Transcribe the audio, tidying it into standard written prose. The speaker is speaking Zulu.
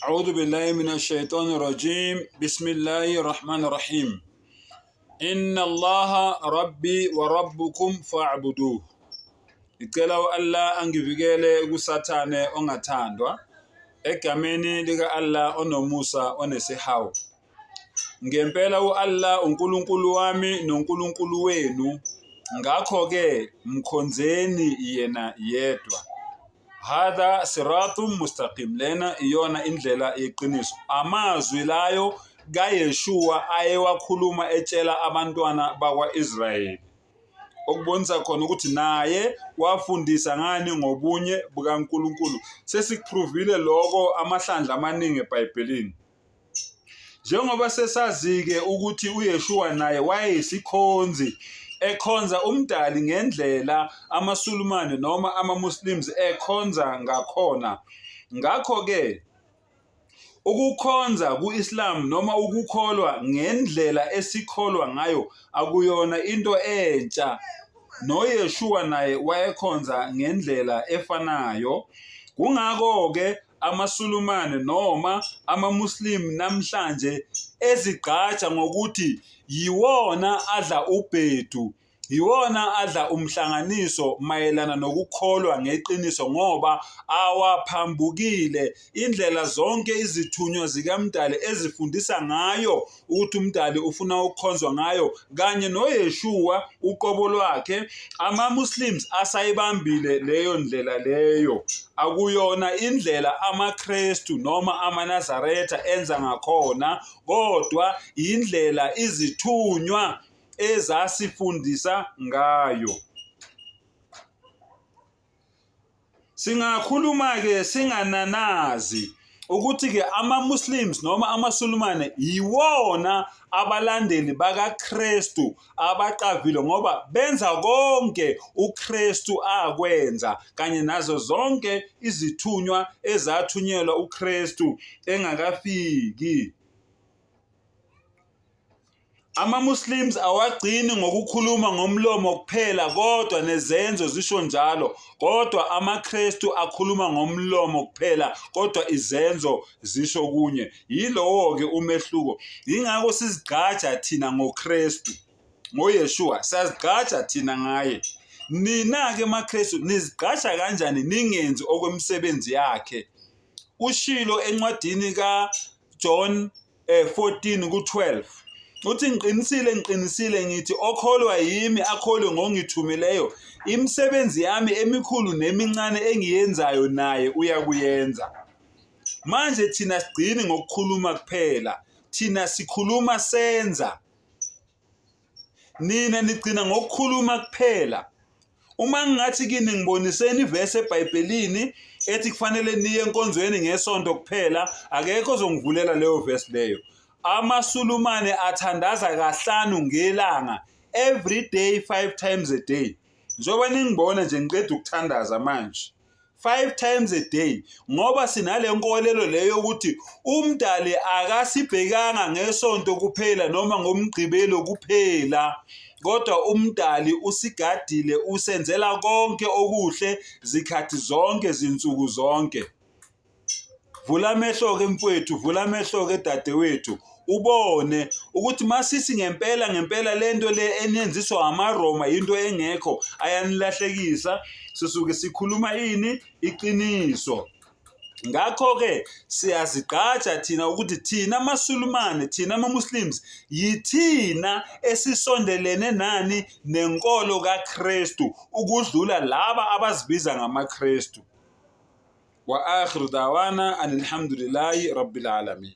أعوذ بالله من الشيطان الرجيم بسم الله الرحمن الرحيم إن الله ربي وربكم فاعبدوه. Ngicela u-Allah angivikele kuSathane ongathandwa, egameni lika-Allah onomusa onesihawu. Ngempela u-Allah uNkulunkulu wami noNkulunkulu wenu, ngakho-ke mkhonzeni yena yedwa. Hadha siratum mustaqim, lena iyona indlela yeqiniso. Amazwi layo kaYeshua ayewakhuluma etshela abantwana bakwa-Israyeli, okubonisa khona ukuthi naye wafundisa ngani ngobunye bukaNkulunkulu. Sesikuprovile lokho amahlandla amaningi eBhayibhelini. Njengoba sesazi-ke ukuthi uYeshua naye wayeyisikhonzi ekhonza uMdali ngendlela amaSulumane noma amaMuslims ekhonza ngakhona. Ngakho-ke ukukhonza ku-Islam noma ukukholwa ngendlela esikholwa ngayo akuyona into entsha. NoYeshua naye wayekhonza ngendlela efanayo. Kungakho-ke amaSulumane noma amaMuslim namhlanje ezigqaja ngokuthi yiwona adla ubhedu, yiwona adla umhlanganiso mayelana nokukholwa ngeqiniso ngoba awaphambukile indlela zonke izithunywa zikaMdali ezifundisa ngayo ukuthi uMdali ufuna ukukhonzwa ngayo kanye noYeshua uqobo lwakhe. Ama-Muslims asayibambile leyo ndlela leyo, akuyona indlela amaKrestu noma amaNazaretha enza ngakhona, kodwa indlela izithunywa ezasifundisa ngayo. Singakhuluma-ke singananazi ukuthi-ke ama-Muslims noma amaSulumane yiwona abalandeli bakaKristu abaqavile ngoba benza konke uKristu akwenza kanye nazo zonke izithunywa ezathunyelwa uKristu engakafiki. AmaMuslims awagcini ngokukhuluma ngomlomo kuphela kodwa nezenzo zisho njalo, kodwa amaKrestu akhuluma ngomlomo kuphela kodwa izenzo zisho okunye. Yilowo-ke umehluko. Yingakho sizigqaja thina ngoKrestu, ngoYeshua, siyazigqaja thina ngaye. Nina-ke maKrestu nizigqaja kanjani ningenzi okwemisebenzi yakhe? Ushilo encwadini kaJohn 14 ku-12 uthi ngiqinisile ngiqinisile ngithi okholwa yimi akholwe ngongithumileyo imisebenzi yami emikhulu nemincane engiyenzayo naye uyakuyenza. Manje thina sigcini ngokukhuluma kuphela, thina sikhuluma senza. Nina nigcina ngokukhuluma kuphela. Uma ngingathi kini ngiboniseni ivesi eBhayibhelini ethi kufanele niye enkonzweni ngesonto kuphela, akekho ozongivulela leyo vesi leyo. AmaSulumane athandaza kahlanu ngelanga, every day, 5 times a day. Njengoba ningibona nje ngiqeda ukuthandaza manje. 5 times a day, ngoba sinale nkolelo leyo yokuthi uMdali akasibhekanga ngesonto kuphela noma ngomgqibelo kuphela, kodwa uMdali usigadile, usenzela konke okuhle zikhathi zonke, zinsuku zonke. Vula amehlo-ke mfowethu, vula amehlo-ke dadewethu, ubone ukuthi masisi ngempela ngempela lento le enenziswa amaRoma into engekho, ayanilahlekisa. Sisuke sikhuluma ini? Iqiniso. Ngakho-ke siyazigqaja thina ukuthi thina amaSulumane, thina ama-Muslims, yithina esisondelene nani nenkolo kaKristu ukudlula laba abazibiza ngamaKristu. Wa akhiru dawana anilhamdulillahi rabbil alamin.